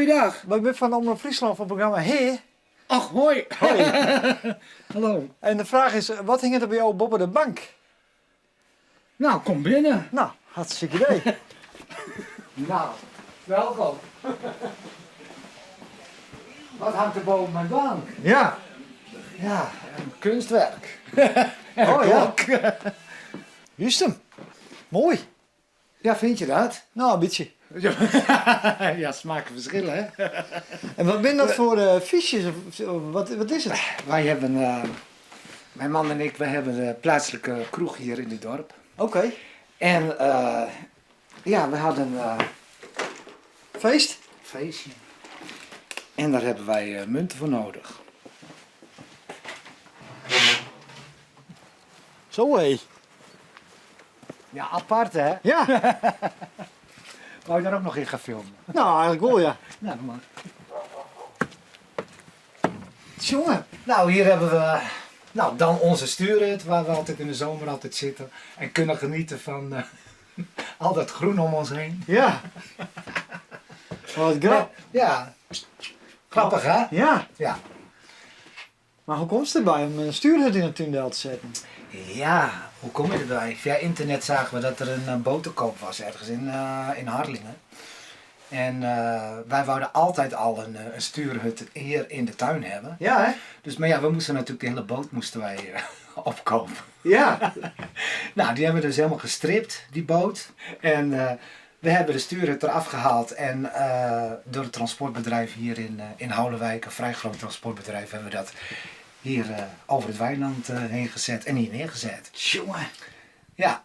Goeiedag. Wy binne fan Omrop Fryslân fan it programma Hea. Och, hoi. Hoi. Hallo. En de fraach is, wat hinget der by jo boppe de bank? Nou, kom binnen. Nou, hartstikke idee. Nou, welkom. Wat hangt er boven mijn bank? Ja. Ja, een kunstwerk. En een Oh, ja. klok. Juist hem. Mooi. Ja, vind je dat? Nou, in bytsje. Ja, smaken verschillen, hè? En wat binne dat foar eh, fiches? Of, wat is it? Wij hebben, mijn man en ik, wij hebben de plaatselijke kroeg hier in het dorp. Oké. En ja, we hadden Feest? feestje. En daar hebben wij munten voor nodig. Zo hé. Ja, apart hè? Ja. Wou je daar ook nog in gaan filmen? Nou, eigenlijk wol, ja. Nou, dat mag. Jonge. Nou, hier hebben we nou, dan onze stuurhut waar we altijd in de zomer altijd zitten. En kunnen genieten van al dat groen om ons heen. Ja. Wat grappig. Ja. Grappig hè? Ja. Ja. Maar hoe komt het derby om in stuurhut yn de tún del te setten? Ja, hoe kom je derby? Via internet zagen we dat er een boot te koop was ergens in Harlingen. En wij wouden altijd al een stuurhut hier in de tuin hebben. Ja, hè? Dus, maar ja, we moesten natuurlijk de hele boot moesten wij opkopen. Ja. Nou, die hebben we dus helemaal gestript, die boot. En we hebben de stuurhut eraf gehaald en door het transportbedrijf hier in Haulerwijk, een vrij groot transportbedrijf, hebben we dat hier over het weiland heen gezet en hier neergezet. Jonge. Ja.